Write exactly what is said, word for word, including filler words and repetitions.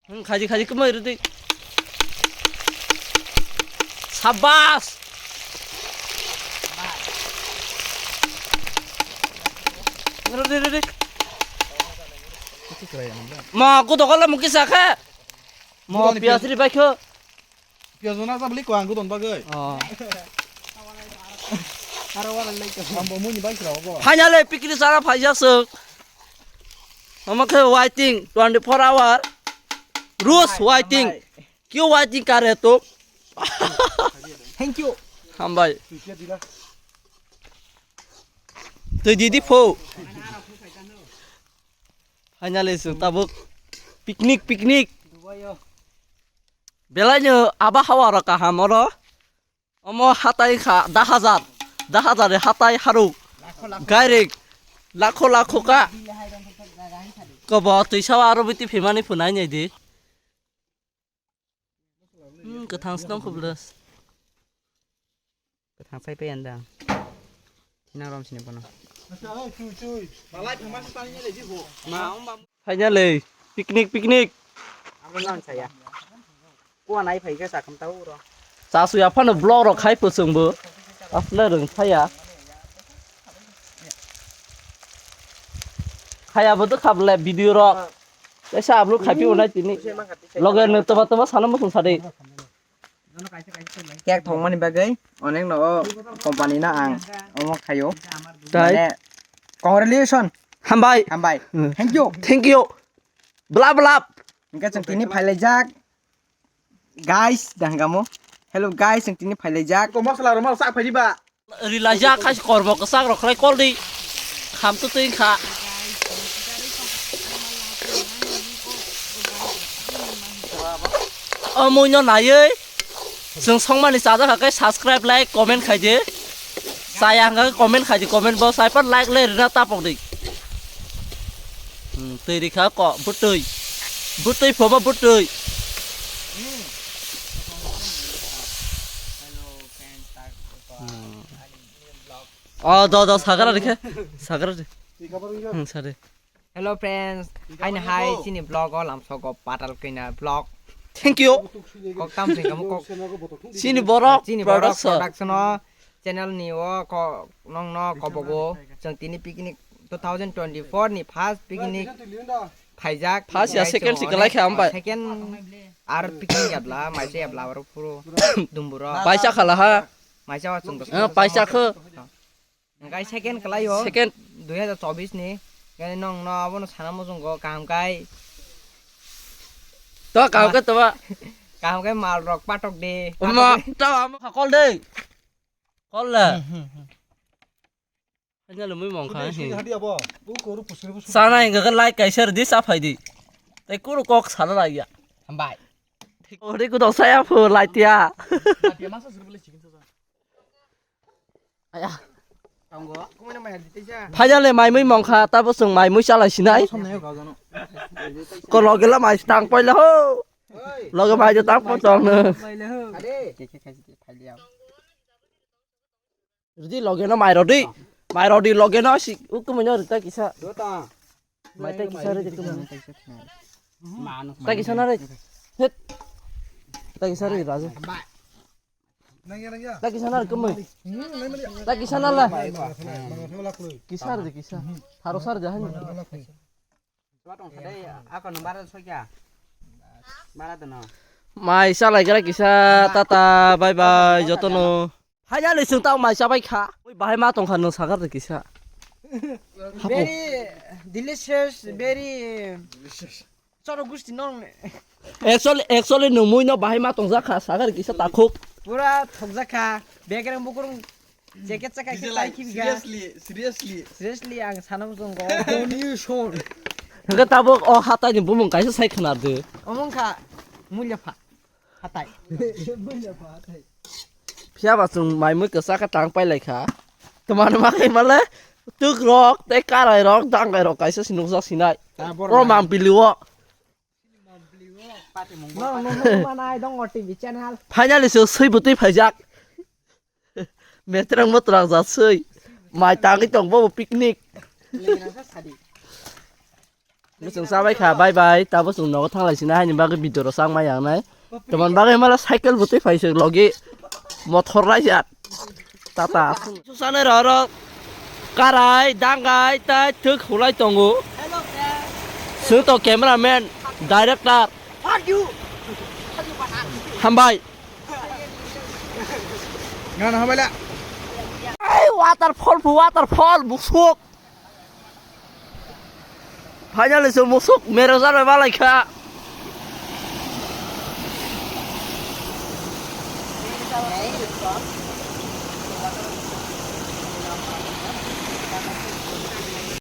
Hmm, khaji, khaji, kwmai rwdi. Sabas! Rwdi, rwdi. Ma, kuto kala mukisa kha. Ma, Kuto ni piyas ri baikho. Piyas na sa beli ko ang kuton bagwi. Oh. Aro wala lai ko. Ambo muni bai sira obo. Finally, picnic sara phaijak suk. Omo khe waiting twenty-four hour. Rules waiting. Kyo waiting kare to? Thank you. Hambai. Twi didi pho. Finally, sung tabuk. Picnic, picnic. Belai no aba hawa ro kaham oro. Omo hatai kha da hazar, da hazar ni hatai haruk. Gairek lakho lakho ka. Kobo twisa o aro biti phimani phunai nai di. Hmm, kwthang se tong kho bwlws. Kwthang sai pe yan da. Thinang rom sini bono. Finally, picnic, picnic. Amo nan saya. Kuwa nai phai khe sa kham ta uro. Cha suya phano vlog rok khai pho chwngbo. Asle rwng saya. Khaya bo to khablai video rok. Kaisa upload khai phi unai tini. Loge no toba toba sana muchung sadi. Cake thongmani bagwi onek no o company no ang omo khaio. Tai? Mane, congratulations. Hambai. Hambai. Hmm. Thank you. Thank you. Blap blap. Hingke chwng tini phailaijak. Guys, dangamo. Hello guys, chwng tini phailaijak. Ko masala rok mal sa phai diba. Rilajak khai kormo kwchak rok khlai kol di. Kham tu twi kha. O muino naiwi chwng songmani chajak kha khe subscribe, like, comment khai di. Chaya hwnkha khe comment khai di, comment bo sai pan like le rina tapok di. Hmm, twi rikha ko bwtwi. Bwtwi phoba bwtwi. Hmm. Oh, do, do, sagra rikhe. Sagra ri. Hmm, sare. Hello friends, haini hai chini vlog o lamsogo patal kina vlog. Thank you. Kok tam sing kamu kok. Chini borok chini borok production. Production o channel ni o ko nong no kobogo chwng tini picnic two thousand twenty-four ni first picnic phaijak. First ya, second si kalai kha ambai. Second ar picnic yabla, maisa yabla aro phuru dumburo. Paisa khala ha. Maisa wa chwng. Eh, paisa kho. Hingkai second kalai o. Second. Dui hazar chobis ni. Gani nong no abono sana muchungo kaham kai. To kaham kai to ba. Kaham kai mal rok patok de. Ma, to amo kol de. Kol la. Hanya lumui mong kha. Sana hingka khe like kaisa rwdi, cha phai di. Tei kunu kok sana lai ya. Hambai. Ori kutok saya phu lai tia. Aya. Finally mai mui mong kha, tabo chwng mai mui chalai sinai. Kolo gela mai tang paila ho. Loge mai je tang po tong no. Ridi loge no mai rodi. Mai rodi loge no si uku mai no rita kisa. Mai ta kisa ridi kuma. Ta kisa na re. Het. Ta kisa re raja. Ta kisa na re kuma. Ta kisa na la. Kisa re kisa. Haro sar jahan. Mai salai gra kisa, tata, bye bye, jotono. Finally, chwng tamo mai chabai kha. Ui, bahai ma tongkha, nwng sakar de kisa. Very delicious, very choro gusti nong. Actually, actually, nwng mui no bahai ma tongjak kha, sakar kisa takhuk. Pura thokjak kha, bekereng bukurung. Jacket chaka khe tai khibi ga. Seriously, seriously. Seriously, ang sana muchungo. Don't you show. Hingke tabuk o hatai ni bumung kaisa sai khwna de. Omong kha mulya pha hatai. Mulya pha hatai. Phiya ba chwng mai mui kwchak khe tang pai lai kha. Twmani ma khe male tuk rok tei karai rok dangai rok kaisa si nukjak sinai. Oro mang pili o. No, no, no, manai dong o T V channel. Finally, so sui butui phaijak. Metrang motrang ja sui. Mai tangwi tong bo picnic. Lengna sa sadi. Chwng chabai kha, bye bye. Tabo chwng nogo thanglai sina haini bagwi video rok chang mai yang nai. Tomon bagwi mala cycle bo twi phai se logi motor lai jat. Tata. Susane roro karai, dangai, tai thwk hulai tongo. Chwng to cameraman, director. Hambai. Ngana hambai la. Ei, waterfall, waterfall, busuk. Finally, se musuk mero jalo balai kha.